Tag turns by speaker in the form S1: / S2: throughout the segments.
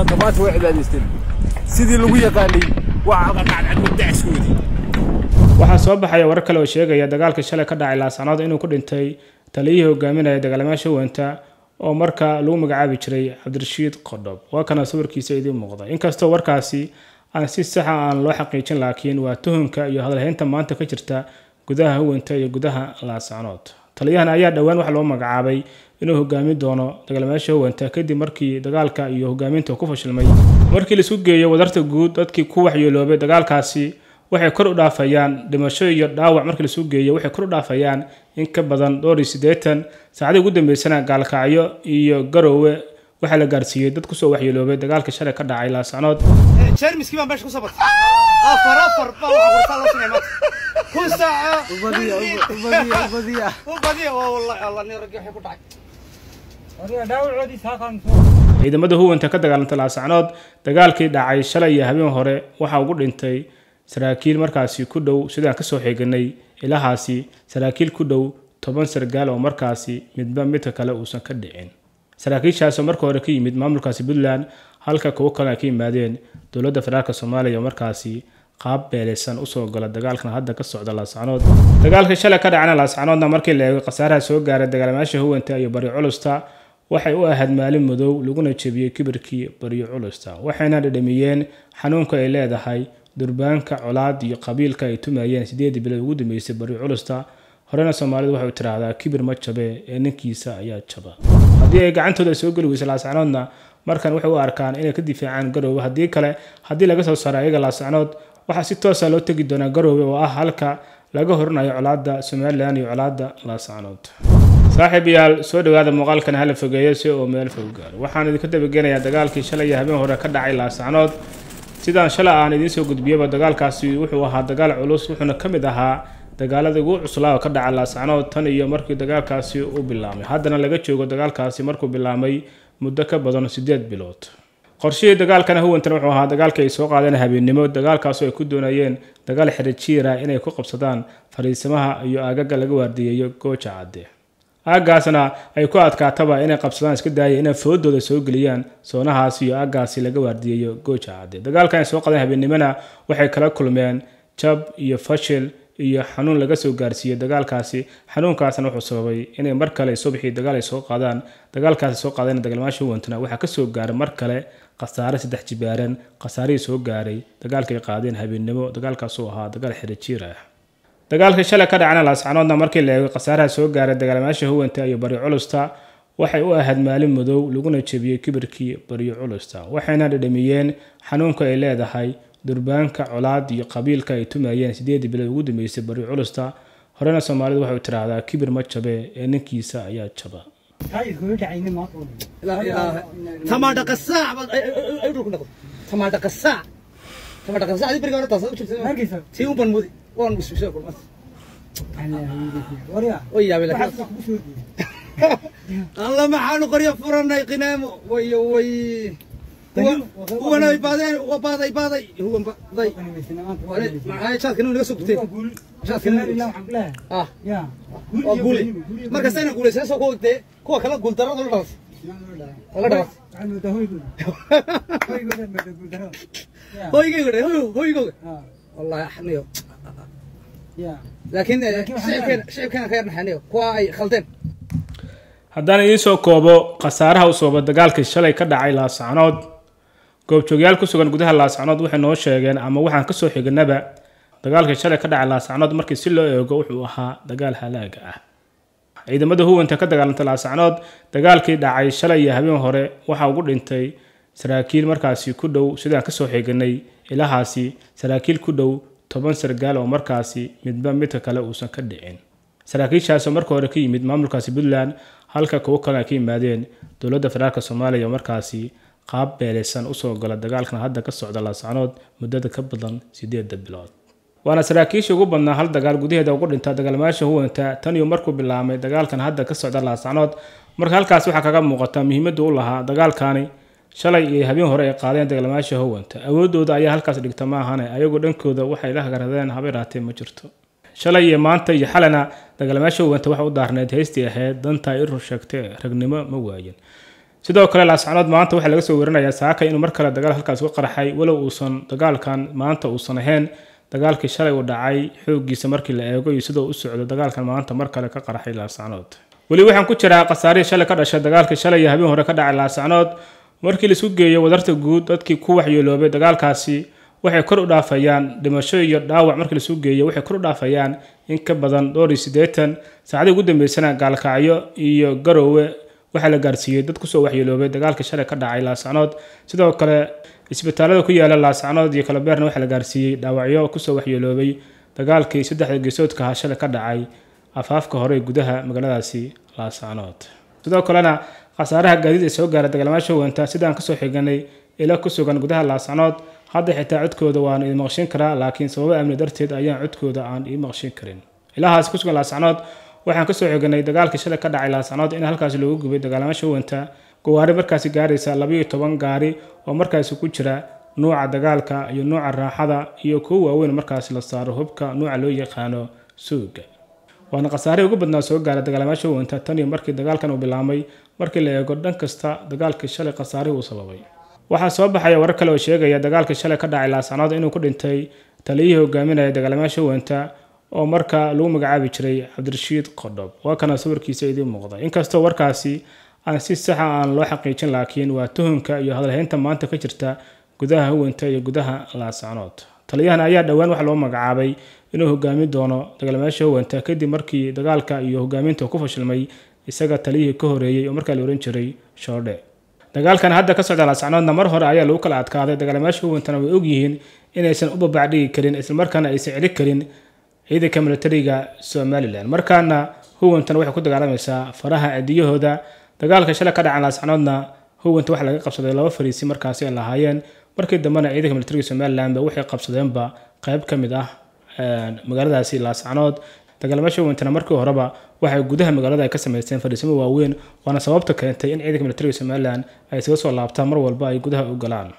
S1: Maanta maanta way cibaadaysteen sidii lagu yaqaanay, waa cadcad dacaskoodii.
S2: Waxaa soo baxaya warar kale oo sheegaya dagaalkii shalay ka dhacay Laascanood inuu ku dhintay taliyihii hogaaminaya dagaalamayaasha huwanta oo markaa lagu magacaabi jiray Cabdirashiid Qodhob. Waa kana sawirkiisa idiin muuqda. Inkastoo warkaasi aan si saxa aan loo xaqiijin, laakiin waa tuhunka iyo hadalhaynta maanta ka jirta gudaha huwanta iyo gudaha Laascanood. Taliyahan ayaa dhowaan waxa loo magacaabay inuu hogaamin doono dagaalamayaasha huwanta kadib markii dagaalka iyo hogaaminta ku fashilmay. Markii la isku geeyo wadarta guud, dadkii ku waxyeeloobay dagaalkaasi waxay kor u dhaafayaan dhimasho iyo dhaawac. Markii la isu geeyo waxay kor u dhaafayaan in ka badan dhowr iyo siddeetan. Saacadii ugu dambeysana Gaalkacyo iyo Garoowe waxaa la gaarsiiyey dad kusoo waxyeeloobay dagaalkii shalay ka dhacay Laascanood.
S3: Jeermiskii baan meesha kusoo bartay, afar afar baa waxaa kurtaa loo sinay maanta kun saaca.
S4: Ubadiya, ubadiya, ubadiya,
S3: u badiya waa wallahi Allah nin raggii waxay ku dhacay.
S2: Ciidamada huwanta ka dagaalanta Laascanood dagaalkii dhacay shalay iyo habeen hore waxaa ugu dhintay saraakiil markaasi ku dhow, sidaan kasoo xiganay ilahaasi, saraakiil ku dhow 10 sargaal oo markaasi midba midka kale uusan ka dhicin. Saraakiishaasoo marka hore ka yimid maamulkaasi Puntland, halka kuwo kale ay ka yimaadeen dowladda federaalk Soomaaliya oo markaasi qaab beeleysan usoo gala dagaalkan hadda ka socda Laascanood. Dagaalkii shalay ka dhacana Laascanoodna markii la eego khasaaraha soo gaaray dagaalamayaasha huwanta iyo bari culusta, waxay u ahayd maalin madow laguna jebiyey kibirkii baryo culusta, waxayna dhadhamiyeen xanuunka ay leedahay durbaanka colaad iyo qabiilka ay tumayeen 8 bilood ugu dambeysay baryo culusta. Horena Soomaalidu waxay u tiraahdaa kibir ma jabe ee ninkiisa ayaa jaba. Haddii ay gacantooda soo geli weysa Laascanoodna, markan waxay u arkaan inay ka difaacaan Garoowe. Haddii kale, haddii laga soo saaro ayaga Laascanood, waxaa si toosa loo tegi doonaa Garoowe oo ah halka laga horinayo colaadda Somalilan iyo colaadda Laascanood. Saaxiibayaal, soo dhawaada, muuqaalkan hala fogeeyo si uu meel fog gaaro. Waxaan idinka dabageenayaa dagaalkii shalay iyo habeen hore ka dhacay Laascanood. Sidaan shalay aan idiin soo gudbiyaba, dagaalkaasi wuxuu ahaa dagaal culus, wuxuuna ka mid ahaa dagaalada ugu cuslaa oo ka dhaca Laascanood tan iyo markii dagaalkaasi u bilaabmay. Haddana laga joogo dagaalkaasi markuu bilaabmay muddo ka badan 8 bilood. Qorshihii dagaalkana huwantan wuxuu ahaa dagaalkii ay soo qaadeen habeennimo, dagaalkaasoo ay ku doonayeen dagaal xirijiira inay ku qabsadaan fariisimaha iyo aagaga laga waardiyeeyo Gooja Cadde. Aaggaasna ay ku adkaataba inay qabsadaan, iska daaya inay foodooda soo geliyaan soonahaasi iyo aaggaasi laga waardiyeeyo Gooja Cadde. Dagaalkan ay soo qaadeen habeennimona waxay kala kulmeen jab iyo fashil iyo xanuun laga soo gaarsiiyey dagaalkaasi. Xanuunkaasna wuxuu sababay inay mar kale subaxii dagaal ay soo qaadaan. Dagaalkaasi soo qaadeen dagaalmaasha huwantana waxaa kasoo gaaray mar kale khasaare 3 jibaaran khasaarihii soo gaaray dagaalkay qaadeen habeennimo. Dagaalkaasoo ahaa dagaal xirijiir ah. Dagaalkii shalay ka dhacana Laascanoodna markii la eego khasaaraha soo gaaray dagaalamayaasha huwanta iyo baryo culusta, waxay u ahayd maalin madow laguna jebiyey kibirkii baryo culusta, waxayna dhadhamiyeen xanuunka ay leedahay durbaanka colaad iyo qabiilka ay tumayeen 8 bilood ugu dambeysay baryo culusta. Horena Soomaalidu waxay u tiraahdaa kibir ma jabe ee ninkiisa ayaa jaba.
S3: Tamaadha qasaac ay dhulku dhaqdo, tamaadha qasaac, tamaadha qasaac beriga hore taas u jirta tii un ban mudi waan bisbisay kulmas way yaabay, laakiin alla maxaanu qoryo furanay qinaamo way way huwana way baadeen, waa baaday baaday huwan baaday. Maxay jaadkan naga soo gubteen jaadkan ah waa guule. Markasta inaan guulaysan soo kuwa dee kuwa kala guuldarrada la dhalas la dhalas hoygayga dhe hoygooga wallahi xaniyo, laakiin shicibkeena shicibkeena ka yar naxaniyo kuwa ay khaldeen.
S2: Haddaan idiin soo koobo khasaaraha u sababa dagaalkii shalay ka dhacay Laascanood, goobjoogyaal ku sugan gudaha Laascanood waxay noo sheegeen ama waxaan kasoo xignaba, dagaalkii shalay ka dhacay Laascanood markii si loo eego wuxuu ahaa dagaal halaaga ah. Ciidamada huwanta ka dagaalanta Laascanood dagaalkii dhacay shalay iyo habeen hore waxaa ugu dhintay saraakiil markaasi ku dhow, sidaan kasoo xiganay ilahaasi, saraakiil ku dhow 10 sargaal oo markaasi midba midka kale uusan ka dhicin. Saraakiishaasoo marka hore ka yimid maamulkaasi Puntland, halka kuwo kale ay ka yimaadeen dowladda federaalk Soomaaliya oo markaasi qaab beeleysan usoo gala dagaalkan hadda ka socda Laascanood muddada ka badan 8 bilood. Waana saraakiisha ugu badnaa hal dagaal gudaheeda ugu dhinta dagaalamayaasha huwanta tan iyo markuu bilaabmay dagaalkan hadda ka socda Laascanood. Marka halkaas waxaa kaga muuqata muhiimadda u lahaa dagaalkani shalay iyo habeen hore ay qaadeen dagaalamayaasha huwanta. Awoodooda ayaa halkaas dhigta, maahane ayagu dhankooda waxay la hagaradeen habay raatee ma jirto. Shalay iyo maanta iyo xalana dagaalamayaasha huwanta waxa u daarneyd heystii ahayd danta ay run sheegtee ragnimo ma waayin. Sidoo kale Laascanood maanta waxaa laga soo warinayaa saaka inuu mar kale dagaal halkaas ku qarxay, walow uusan dagaalkan maanta uusan ahayn dagaalkii shalay uu dhacay xooggiisa markii la eego iyo sidoo u socdo dagaalkan maanta mar kale ka qarxay Laascanood. Weli waxaan ku jiraa khasaarihii shalay ka dhashay dagaalkii shalay iyo habeen hore ka dhacay Laascanood. Markii la isku geeyo wadarta guud dadkii ku waxyeeloobay dagaalkaasi waxay kor u dhaafayaan dhimasho iyo dhaawac. Markii la isku geeyo waxay kor u dhaafayaan in ka badan 84. Saacadii ugu dambeysana Gaalkacyo iyo Garowe waxaa la gaarsiiyey dad kusoo waxyeeloobay dagaalkii shalay ka dhacay Laascanood. Sidoo kale isbitaalada ku yaala Laascanood iyo Kalabeerna waxaa la gaarsiiyey dhaawacyo kusoo waxyeeloobay dagaalkii saddexda geesoodka ahaa shalay ka dhacay afaafka hore ee gudaha magaaladaasi Laascanood. Sidoo kalena khasaaraha gaadiid ee soo gaaray dagaalamayaasha huwanta sidaan kasoo xiganay ila ku sugan gudaha Laascanood, hadda xitaa codkooda waan idin maqshin karaa, laakiin sababo amni darteed ayaan codkooda aan ii maqshin karin. Ilahaas ku sugan Laascanood waxaan kasoo xiganay dagaalkii shalay ka dhacay Laascanood in halkaasi loogu gubay dagaalamayaasha huwanta gawaari markaasi gaaraysa 12 gaari oo markaasi ku jira nuuca dagaalka iyo nuuca raaxada iyo kuwa waaweyn markaasi la saaro hubka nuuca loo yaqaano suuga. Waana khasaarihii ugu badnaa soo gaaray dagaalamayaasha huwanta tan iyo markii dagaalkan uu bilaabmay. Markii la eego dhan kasta dagaalkii shalay khasaarihii uu sababay. Waxaa soo baxaya warar kale oo sheegaya dagaalkii shalay ka dhacay Laascanood inuu ku dhintay taliyihii hogaaminaya dagaalamayaasha huwanta oo markaa lagu magacaabi jiray Cabdirashiid Qodhob. Waa kana sawirkiisa idiin muuqda. Inkastoo warkaasi aan si sax ah aan loo xaqiijin, laakiin waa tuhunka iyo hadalhaynta maanta ka jirta gudaha huwanta iyo gudaha Laascanood. Taliyahan ayaa dhowaan waxa loo magacaabay inuu hogaamin doono dagaalamayaasha huwanta kadib markii dagaalka iyo hogaaminta ku fashilmay isaga taliyihii ka horeeyay oo markaa la oran jiray Shoodhe. Dagaalkan hadda ka socda Laascanoodna mar hore ayaa lagu kala adkaaday. Dagaalamayaasha huwantana way ogyihiin inaysan u babacdhigi karin islamarkaana aysan celi karin ciidanka militariga Somaliland. Markaana huwantana waxay ku dagaalamaysaa faraha cidiyahooda. Dagaalka shalay ka dhacan Laascanoodna huwanta waxaa laga qabsaday 2 fariisi markaasi ay lahaayeen. Markii dambena ciidanka militariga Somaliland ba waxay qabsadeenba qayb ka mid ah magaaladaasi Laascanood. Dagaalamayaasha huwantana markii horeba waxay gudaha magaalada ay ka samaysteen fariisimo waaweyn, waana sababta keentay in ciidanka militariga Somaliland ay isaga soo laabtaan mar walba ay gudaha u galaan.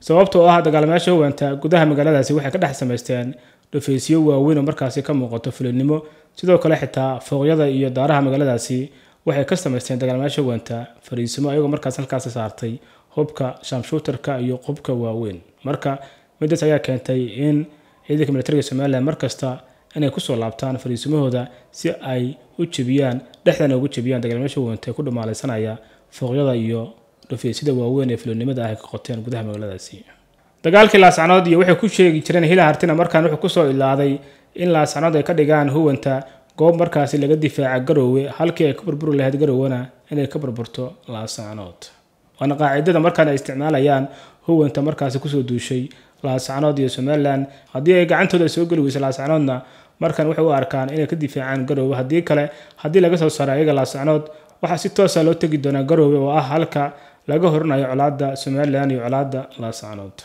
S2: Sababta oo ah dagaalamayaasha huwanta gudaha magaaladaasi waxay ka dhex samaysteen dhufeysyo waaweyn oo markaasi ka muuqato fulinimo. Sidoo kale xitaa fooqyada iyo daaraha magaaladaasi waxay ka samaysteen dagaalamayaasha huwanta fariisimo, ayagoo markaas halkaasi saartay hubka shamshuutarka iyo qubka waaweyn. Marka midaas ayaa keentay in ciidanka militariga Somaliland markasta inay kusoo laabtaan fariisimahooda si ay u jebiyaan dhexdana ugu jebiyaan dagaalamayaasha huwanta ee ku dhumaalaysanaya fooqyada iyo dhufeysyada waaweyn ee fulinimada ah ay ka qoteen gudaha magaaladaasi. Dagaalkii Laascanood iyo waxay ku sheegi jireen Hila Hartina markaan wuxuu kusoo ilaaday in Laascanood ay ka dhigaan huwanta goob markaasi laga difaaca Garowe, halkii ay ka burburi lahayd Garowena inay ka burburto Laascanood. Waana qaacidada markaan ay isticmaalayaan huwanta markaasi kusoo duushay Laascanood iyo Somaliland. Haddii ay gacantooda soo geli weyso Laascanoodna markaan waxay u arkaan inay ka difaacaan Garowe. Haddii kale haddii laga soo saaro ayaga Laascanood waxaa si toos ah loo tegi doonaa Garowe oo ah halka laga horinayo colaadda Somaliland iyo colaadda Laascanood.